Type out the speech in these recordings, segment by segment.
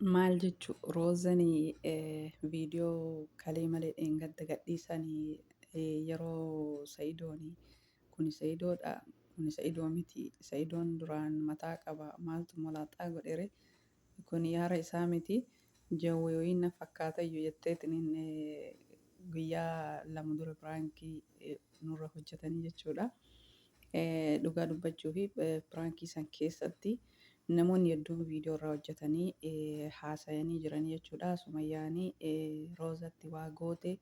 Maal jechu roozani viidiyoo kalee malee dheengadda gadhiisani yeroo sa'idooni kuni sa'idoodha kuni sa'idoo miti sa'idoon duraan mataa qaba maaltu molaaxaa godhere kuni yaara isaa miti jawwee wayiin na fakkaatayyu jetteetiniin guyyaa 2 dura piraankii nurra hojjetanii jechuudha. Dhugaa dubbachuu fi piraankii san keessatti namoonni hedduun viidiyoo irraa hojjetanii haasayanii jiranii jechuudha. Sumayyaanii Roozatti waa goote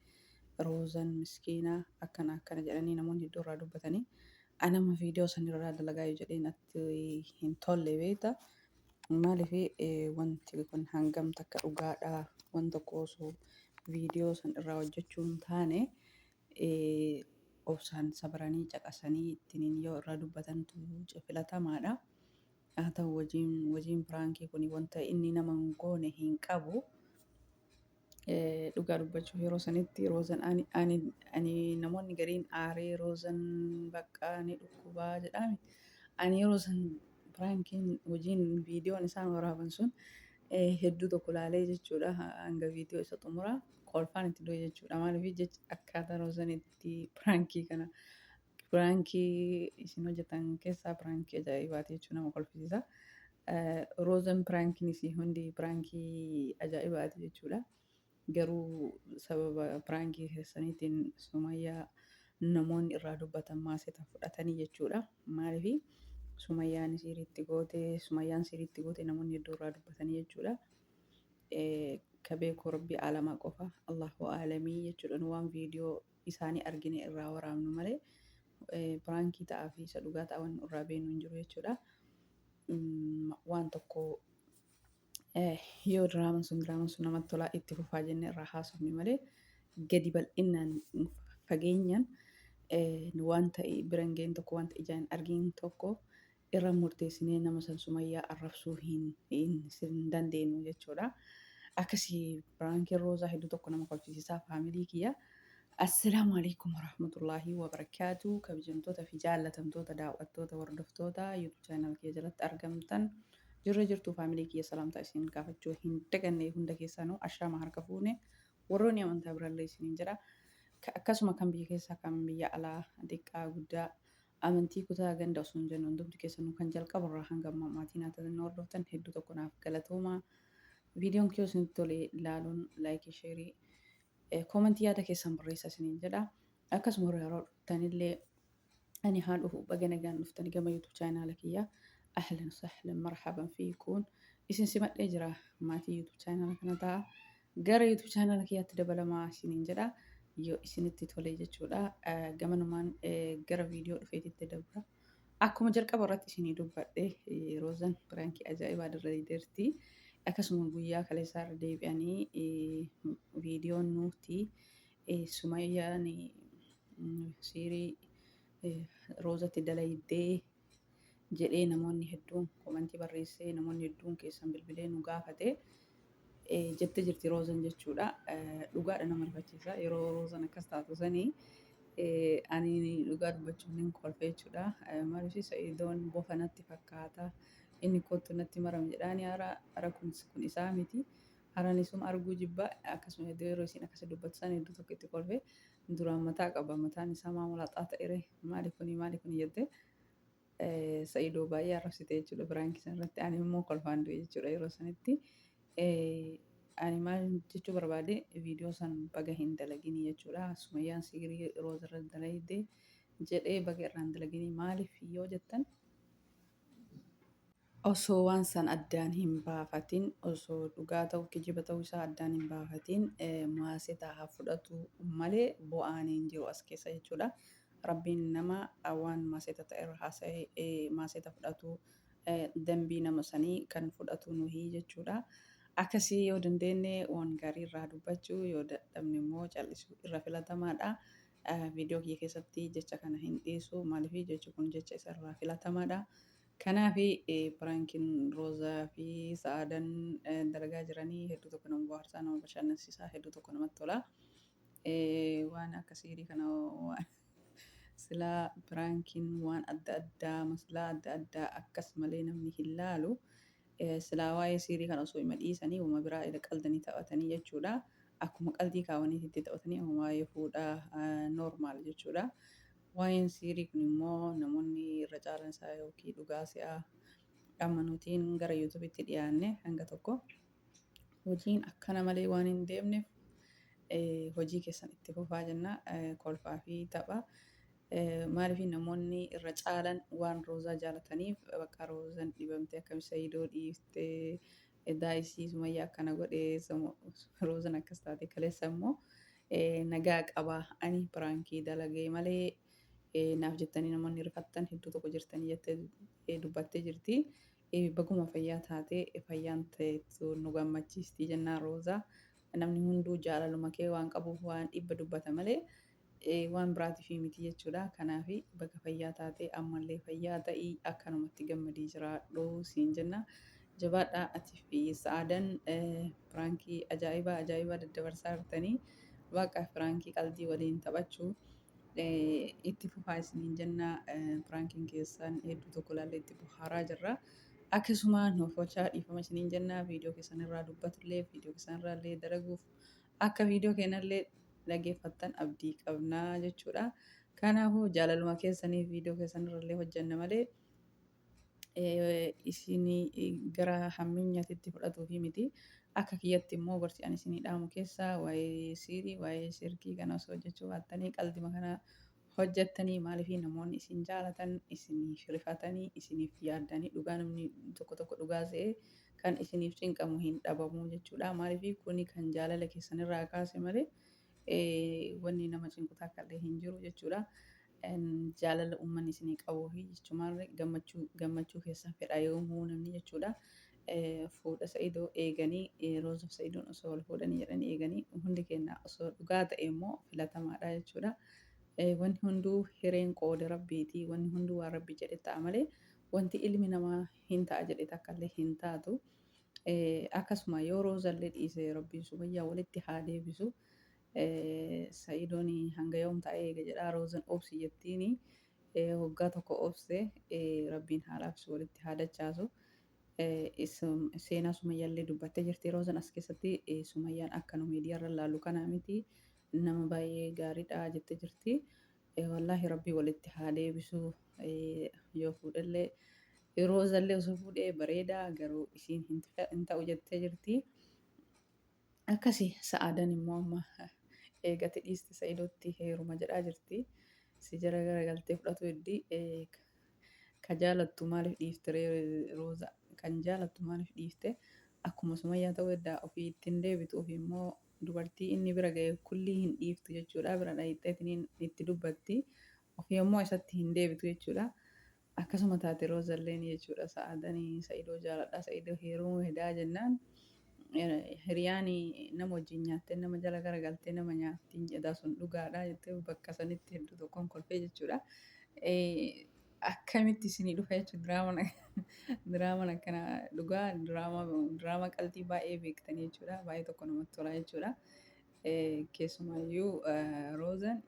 Roozan miskiina akkana akkana jedhanii namoonni hedduu irraa dubbatanii. Anama viidiyoo san irraa dalagaa yoo jedhee natti hin tolle beekta. Maaliif wanti kun hangam takka dhugaadha waan tokko osoo viidiyoo san irraa hojjechuu hin taane obsaan sabranii caqasanii ittiin yoo irraa dubbatantu filatamaadha. Haa ta'u wajiin wajiin piraankii kun wanta inni nama hin goone hin qabu. Dhugaa dubbachuuf yeroo sanitti roozan ani ani ani namoonni gariin aaree roozan bakka ni dhukkubaa jedhaami. Ani yeroo san piraankiin hojiin viidiyoon isaan waraaban sun hedduu tokko laalee jechuudha hanga viidiyoo isa xumuraa kolfaan itti du'e jechuudha. Maaliif jecha akkaataa roozan itti piraankii kana Piraankii isin hojjetan keessaa piraankii ajaa'ibaati jechuun nama kolfisiisa. Roozan piraankiin isii hundi piraankii ajaa'ibaati jechuudha. Garuu sababa piraankii keessaniitiin Sumayyaa namoonni irraa dubbatan maaseta fudhatanii jechuudha. Maaliif Sumayyaan siiriitti goote Sumayyaan siiriitti goote namoonni hedduu irraa dubbatanii jechuudha. Ka beeku rabbi aalamaa qofa Allahu aalamii jechuudha. Nu waan viidiyoo isaanii argine irraa waraabnu malee piraankii ta'aa fi isa dhugaa ta'a wanni irraa beeknu hin jiru jechuudha. Waan tokko yoo diraaman sun namatti tolaa itti fufaa jennee irraa haasofne malee gadi bal'innaan fageenyaan wanta bira hin gahin tokko wanta ijaan hin argin tokko irra murteessinee nama san Sumayyaa arrabsuu hin hin dandeenyu jechuudha. Akkasii piraankiin Roozaa hedduu tokko nama kolfisiisaa faamilii kiyya. Assalaamu alaikum warahmatullaahi wabarakaatu. Kabajamtoota fi jaallatamtoota daawwattoota hordoftoota YouTube channel kiyya jalatti argamtan jirra jirtu faamilii kiyya salaamtaa isin gaafachuu hin daganne hunda keessanuu ashaama harka fuune warroonni amantaa birallee isiniin jedha. Akkasuma kan biyya keessaa kan biyya alaa xiqqaa guddaa Amantii kutaa ganda osoo hin jennu hundumti keessanuu kan jalqaba irraa hanga ammaa maatii naa taatan na hordoftan hedduu tokko naaf galatoomaa. Viidiyoon kiyoo isinitti tole ilaaluun laayikii, sheerii, koomentii yaada keessan barreessaa isiniin jedha. Akkasuma warra yeroo dhuftanillee ani haa dhufu baga nagaan dhuftani gama YouTube chaanaala kiyyaa. Ahlan sahlan marhaban fiikuun isin simadhee jira maatii YouTube chaanaala kana ta'a. Gara YouTube channel kiyyaatti dabalamaa isiniin jedha. Yoo isinitti tole jechuudha. Gamanumaan gara viidiyoo dhufeetitti dabra. Akkuma jalqaba irratti isinii dubbadhe Roozan piraankii ajaa'ibaa dalagdeerti. Akkasuma guyyaa kaleessaa irra deebi'anii viidiyoon nuti Sumayyaan siirii Roozatti dalaydee jedhee namoonni hedduun komantii barreessee namoonni hedduun keessan bilbilee nu gaafate jette jirti Roozan jechuudha. Dhugaadha nama rifachiisa. Yeroo Roozan akkas taatu sanii ani dhugaa dubbachuuf nin kolfe jechuudha. Maaliif Sa'idoon bofa natti fakkaata. Inni kottu natti marame jedhaani hara hara kun isaa miti. Haran isuma arguu jibba akkasuma iddoo yeroo isiin akkasi dubbattu san iddoo tokko itti kolfe duraan mataa qaba mataan isaa maa mulaxaa ta'ere maali kuni maali kuni jette Sa'idoo baay'ee arrabsite jechuudha biraankii san irratti ani immoo kolfaan du'e jechuudha yeroo sanitti ani maal jechuu barbaade viidiyoo san baga hin dalaginii jechuudha Sumayyaan siirii rooza irra dalayde jedhee baga irraa hin dalaginii maaliif yoo jettan Osoo waan san addaan hin baafatin, osoo dhugaa ta'u kijiba ta'uu isaa addaan hin baafatin maaseta haa fudhatu malee bu'aan hin jiru as keessa jechuudha. Rabbiin nama waan maaseta ta'e irra haasa'e maaseta fudhatu dambii nama sanii kan fudhatu nuhi jechuudha. Akkasii yoo dandeenye waan gaarii irraa dubbachuu yoo dadhabne immoo callisuu irra filatamaadha. Viidiyoo kiyya keessatti jecha kana hin dhiisu maaliif jechi kun jecha isa irraa filatamaadha. Kanaafi piraankiin Roozaa fi Sa'aadan dalagaa jiranii hedduu tokko nama bohaarsaa, nama bashannansiisaa, hedduu tokko namatti tola. Waan akka siirii kana waan silaa piraankiin waan adda addaa maslaa adda addaa akkas malee namni hin laalu. Silaa waa'ee siirii kana osoo hima dhiisanii uuma biraa ila qaldanii taphatanii jechuudha. Akkuma qaldii kaawwaniitti taphatanii amma waa'ee fuudhaa normal jechuudha. Waa'een siirii kun immoo namoonni irra caalan isaa yookiin dhugaa si'aa amma nutiin gara YouTubeitti dhiyaanne hanga tokko hojiin akkana malee waan hin deemneef hojii keessan itti fufaa jenna, kolfaa fi tapha. Maaliif namoonni irra caalan waan Roozaa jaalataniif bakka Roozaan dhibamtee akkam Saayidoo dhiiftee edaa isii Sumayyaa akkana godhee Roozaan akkas taate, kaleessa immoo nagaa qabaa ani prankii dalagee malee naaf jettanii namoonni rifattan hedduu tokko jirtanii jettee dubbattee jirti. Baguma fayyaa taatee, fayyaan ta'etu nu gammachiisti jennaan Roozaa. Namni hunduu jaalaluma kee waan qabuuf waan dhibba dubbata malee waan biraatiif miti jechuudha. Kanaaf baga fayyaa taatee, ammallee fayyaa ta'ii, akkanumatti gammadii jiraadhu siin jenna. Jabaadhaa, ati fi Sa'aadan prankii ajaa'ibaa ajaa'ibaa daddabarsaa jirtanii, waaqa prankii qaldii waliin taphachuu itti fufaa isiniin jenna. Prankiin keessan hedduu tokko ilaallee itti bohaaraa jirra. Akkasuma nuuf hojjaa dhiifama isiniin jenna. Viidiyoo keessan irraa dubbatullee, viidiyoo keessan irraa illee dalaguuf akka viidiyoo keenyallee dhaggeeffattan abdii qabnaa jechuudha. Kanaafuu jaalaluma keessanii viidiyoo keessan irrallee hojjanna malee isin gara hammeenyaatti fudhatuufi miti. Akka kiyyatti immoo gorsi ani isinii dhaamu keessaa waa'ee siirii, waa'ee shirkii kana osoo hojjechuu baattanii qaldima kana hojjettanii, maaliif namoonni isin jaalatan isiniif rifatanii isiniif yaaddanii, dhugaa namni tokko tokko dhugaa se'ee kan isiniif cinqamu hin dhabamu jechuudha. Maaliif kuni kan jaalala keessanirraa kaase malee wanni nama cinqu takka illee hin jiru jechuudha. Jaalala uummanni isinii qabuu fi jechumaarree gammachuu gammachuu keessan fedha yoomuu namni jechuudha. Fuudha Sa'idoo eeganii, Roozaf Sa'idoon osoo wal fuudhanii jedhanii eeganii, hundi keenya osoo dhugaa ta'e immoo filatamaadha jechuudha. Wanni hunduu hireen qooda rabbiiti. Wanni hunduu waan rabbi jedhe ta'a malee wanti ilmi namaa hin ta'a jedhe takka illee hin taatu. Akkasuma yoo Roozallee dhiise rabbiin Sumayyaa walitti haa deebisu. Sa'idoon hanga yoom ta'ee eega jedhaa, Roozan obsi jettiini. Waggaa tokko obse, rabbiin haa laaffisu, walitti haa dachaasu. Seenaa Sumayyaallee dubbattee jirti. Roozan as keessatti Sumayyaan akka nu miidiyaarra laallu kanaa miti, nama baay'ee gaariidha jettee jirti. Wallaahi rabbii walitti haa deebisu. Yoo fuudhellee, Roozallee osoo fuudhee bareedaa, garuu isiin hin ta'u jettee jirti. Akkasi Sa'aadan immoo amma eegate dhiiste Sa'idootti heeruma jedhaa jirti. Si jara garagaltee fudhatu heddi. Ka jaalattu maaliif dhiifte Rooza? Kan jaalattu maaliif dhiifte? Akkuma Sumayyaa ta'uu eddaa ofii ittiin deebitu, ofii immoo dubartii inni bira ga'e kullii hin dhiiftu jechuudha. Bira dhayixxeetiin itti dubbatti. Ofii immoo isatti hin deebitu jechuudha. Akkasuma taate Roozalleen jechuudha. Sa'aadanii Sa'idoo jaaladha. Sa'idoo heerumuu hedaa jennaan hiriyaan nama wajjin nyaattee nama jala garagaltee nama nyaattiin jedhaa, sun dhugaadha jettee bakka sanitti hedduu tokkoon kolfee jechuudha. Akkamitti isinii dhufa jechuudha diraamaan akkana, dhugaa diraamaa qalbii baay'ee beektanii jechuudha. Baay'ee tokko namatti tola jechuudha. Keessumaayyuu Roozan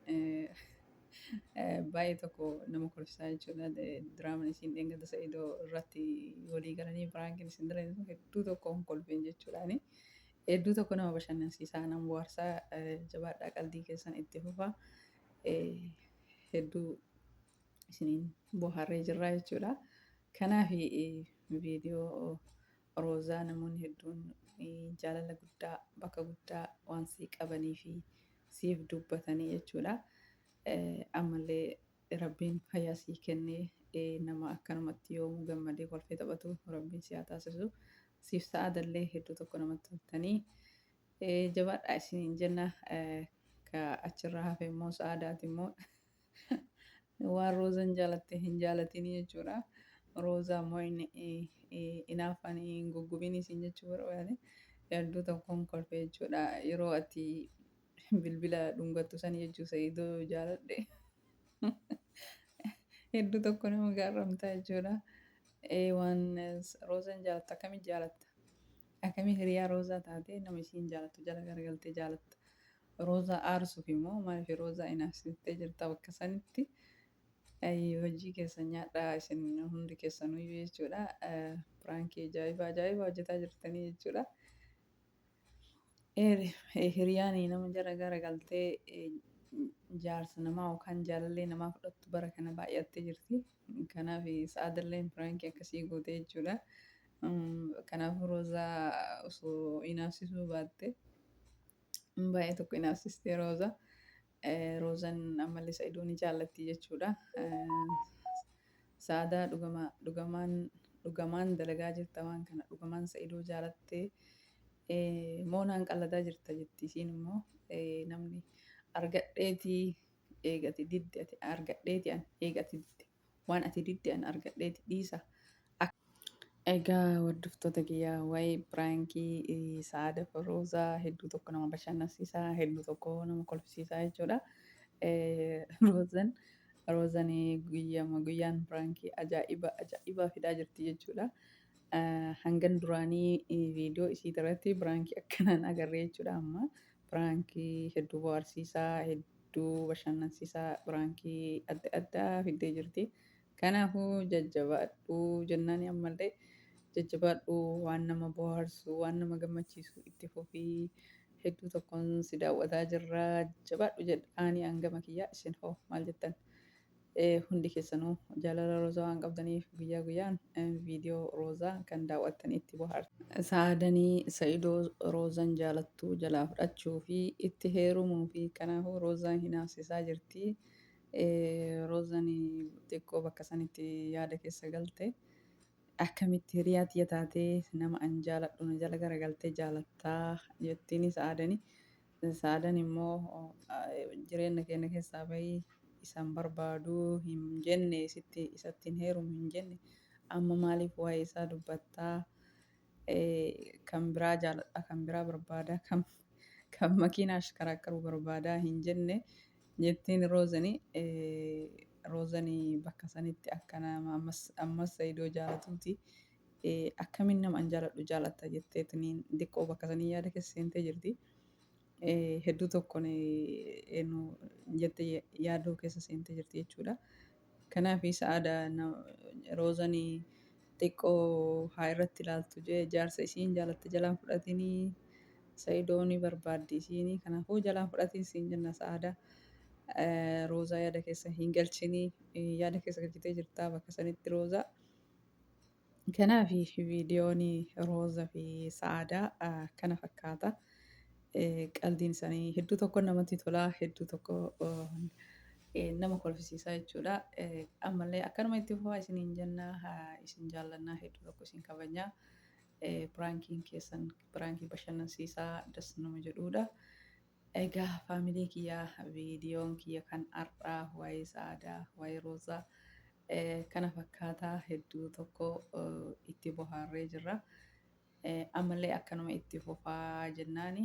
baay'ee tokko nama kolfisaa jechuudha. Diraamaan isiin dheengadda Sa'idoo irratti walii galanii prankiin isin dalagan hedduu tokko hin kolfeen jechuudhaani. Hedduu tokko nama bashannansiisaa, nama bohaarsaa, jabaadhaa, qalbii keessan itti fufa. Hedduu isiniin bohaarree jirra jechuudha. Kanaaf viidiyoo Roozaa namoonni hedduun jaalala guddaa bakka guddaa waan sii qabanii fi siif dubbatanii jechuudha. Ammallee rabbiin fayyaa sii kennee nama akkanumatti yoomuu gammadee kolfee taphatu rabbiin si haa taasisu. Siif Sa'aadallee hedduu tokko namatti toltanii. Jabaadhaa isiniin jenna. Ka achirraa hafe immoo Sa'aadaati immoo waan Roozan jaalatte hin jaalatinii jechuudha. Roozaa immoo inni inaaffaan hin guggubin isin jechuu barbaade. Hedduu tokkoon kolfe jechuudha. Yeroo ati bilbila dhungattu san jechuu Sa'idoo jaaladhe. Hedduu tokko nama gaarramtaa jechuudha. Waan Roozan jaalattu akkamitti jaalatta? Akkamii hiriyaa Roozaa taatee nama isiin jaalattu jala garagaltee jaalatta? Roozaa aarsuuf immoo maaliif Roozaa inaafsiftee jirta bakka sanitti? Hojii keessan nyaadhaa isin hundi keessanuyyuu jechuudha. Piraankii ajaa'iba ajaa'iba hojjetaa jirtanii jechuudha. Hiriyaan nama jara gara galtee jaarsa namaa yookaan jaalallee namaa fudhattu bara kana baay'attee jirti. Kanaaf Sa'aadalleen piraankii akkasii goote jechuudha. Kanaafuu Roozaa osoo inaafsisuu baatte baay'ee tokko inaafsistee Roozaa. Roozaan ammallee Sa'idoo ni jaallatti jechuudha. Sa'aadaa dhugama dhugamaan dhugamaan dalagaa jirta waan kana dhugamaan Sa'idoo jaalattee moo naan qalladaa jirta jetti isiin immoo namni argadheetii eegati didde ati argadheeti an eegati didde waan ati didde an argadheeti dhiisa. Egaa hordoftoota kiyyaa waa'ee piraankii Sa'aada fi Roozaa hedduu tokko nama bashannansiisaa hedduu tokko nama kolfisiisaa jechuudha. Roozan Roozan guyyama guyyaan piraankii ajaa'iba ajaa'ibaa fidaa jirti jechuudha. Hangan duraanii viidiyoo isii irratti piraankii akkanaan agarree jechuudha amma piraankii hedduu bohaarsiisaa hedduu bashannansiisaa piraankii adda addaa fiddee jirti. Kanaafuu jajjabaadhu jennaani ammallee jajjabaadhu waan nama bohaarsu waan nama gammachiisu itti fufii hedduu tokkoon si daawwataa jirra jabaadhu jedhaanii hangama kiyyaa isin hoo maal jettan? Hundi keessanuu jaalala Roozaa waan qabdaniif guyyaa guyyaan viidiyoo Roozaa kan daawwattan itti bohaartu. Sa'aadanii Sa'idoo Roozan jaalattuu jalaa fudhachuu fi itti heerumuu fi kanaafuu Roozaan hinaafsisaa jirti. Roozan xiqqoo bakka sanitti yaada keessa galte. Akkamitti hiriyaa tiyya taatee nama an jaaladhu na jala garagaltee jaalattaa jettiini Sa'aadani. Sa'aadan immoo jireenya keenya keessaa bahii isan barbaadu hin jenne sitti isatti hin heerumu hin jenne amma maaliif waa'ee isaa dubbattaa kan biraa jaaladha kan biraa barbaada kan kan makiinaa ashkaraakkaru barbaada hin jenne jettiin Roozani. Roozani bakka sanitti akka nama ammas ammas Sa'idoo jaalatuuti. Akkamiin nama an jaaladhu jaalatta jetteetiniin diqqoo bakka sanii yaada keessa seentee jirti. Hedduu tokkoon eenyu jette yaaduu keessa seentee jirti jechuudha. Kanaaf Sa'aada Roozani xiqqoo haa irratti ilaaltu jee jaarsa isiin jaalatte jalaan fudhatinii Sa'idoo ni barbaaddi isiin kanaafuu jalaan fudhatiin siin jenna Sa'aada. Roozaa yaada keessa hin galchinii yaada keessa galchitee jirtaa bakka sanitti Roozaa. Kanaaf viidiyoon Rooza fi Sa'aadaa kana fakkaata. Qaldiin isaanii hedduu tokko namatti tola hedduu tokko nama kolfisiisa jechuudha. Ammallee akkanuma itti fufaa isiniin jenna isin jaallannaa hedduu tokko isin kabajnaa. Piraankiin keessan piraankii bashannansiisaa das nama jedhudha. Egaa faamilii kiyya viidiyoon kiyya kan har'aa waa'ee Sa'aadaa waa'ee Roozaa kana fakkaataa hedduu tokko itti bohaarree jirra. Ammallee akkanuma itti fufaa jennaani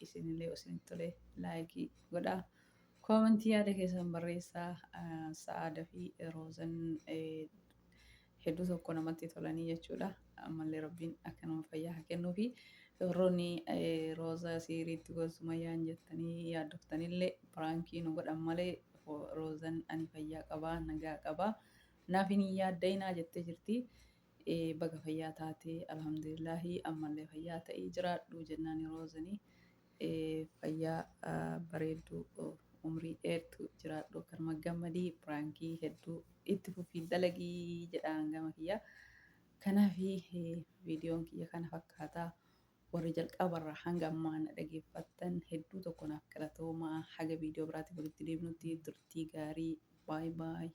isinillee isinitti tole laayikii godhaa. Koomentii yaada keessan barreessaa Sa'aadaa fi Roozan hedduu tokko namatti tolanii jechuudha. Ammallee Rabbiin akkanuma fayyaa haa kennuufi. Warroonni Rooza siiriitti gosumayyaan jettanii yaaddoftanillee piraankii nu godhan malee Roozan ani fayyaa qabaa nagaa qabaa naaf hin yaadda'inaa jettee jirti. Baga fayyaa taatee alhamdulillaahi ammallee fayyaa ta'ii jiraadhu jennaani Roozanii. Fayyaa bareedduu umrii dheertuu jiraadhu akkanuma gammadii piraankii hedduu itti fufii dalagii jedhaan gama kiyya. Kanaaf viidiyoon kiyya kana fakkaataa warri jalqabarraa hanga ammaa na dhageeffattan hedduu tokko naaf galatoomaa haga viidiyoo biraatti walitti deebinutti turtii gaarii baay baay.